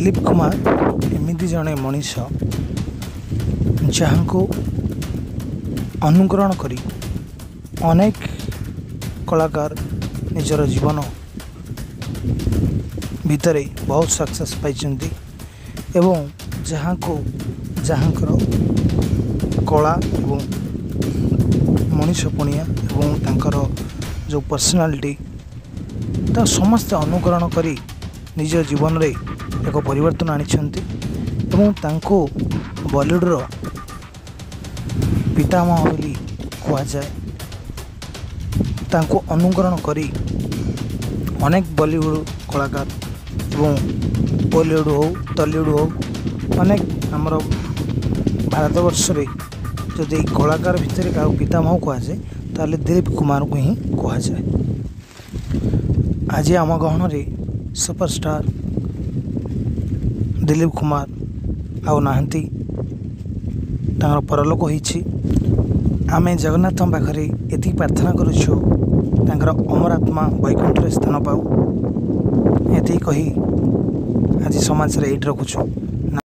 ଦିଲ୍ଲୀପ କୁମାର ଏମିତି ଜଣେ ମଣିଷ ଯାହାଙ୍କୁ ଅନୁକରଣ କରି ଅନେକ କଳାକାର ନିଜର ଜୀବନ ଭିତରେ ବହୁତ ସକ୍ସେସ୍ ପାଇଛନ୍ତି ଏବଂ ଯାହାକୁ ଯାହାଙ୍କର କଳା ଏବଂ ମଣିଷ ପଣିଆ ଏବଂ ତାଙ୍କର ଯେଉଁ ପର୍ସନାଲିଟି, ତା ସମସ୍ତେ ଅନୁକରଣ କରି ନିଜ ଜୀବନରେ ଏକ ପରିବର୍ତ୍ତନ ଆଣିଛନ୍ତି ଏବଂ ତାଙ୍କୁ ବଲିଉଡ଼ର ପିତାମହ ବୋଲି କୁହାଯାଏ। ତାଙ୍କୁ ଅନୁକରଣ କରି ଅନେକ ବଲିଉଡ଼ କଳାକାର ଏବଂ ବଲିଉଡ଼ ହେଉ, ଟଲିଉଡ଼ ହେଉ, ଅନେକ ଆମର ଭାରତବର୍ଷରେ ଯଦି କଳାକାର ଭିତରେ କାହାକୁ ପିତାମହ କୁହାଯାଏ, ତାହେଲେ ଦିଲ୍ଲୀପ କୁମାରଙ୍କୁ ହିଁ କୁହାଯାଏ। ଆଜି ଆମ ଗହଣରେ ସୁପରଷ୍ଟାର ଦିଲ୍ଲୀପ କୁମାର ଆଉ ନାହାନ୍ତି, ତାଙ୍କର ପରଲୋକ ହୋଇଛି। ଆମେ ଜଗନ୍ନାଥଙ୍କ ପାଖରେ ଏତିକି ପ୍ରାର୍ଥନା କରୁଛୁ, ତାଙ୍କର ଅମର ଆତ୍ମା ବୈକୁଣ୍ଠରେ ସ୍ଥାନ ପାଉ। ଏତିକି କହି ଆଜି ସମାଜରେ ଏଇଠି ରଖୁଛୁ।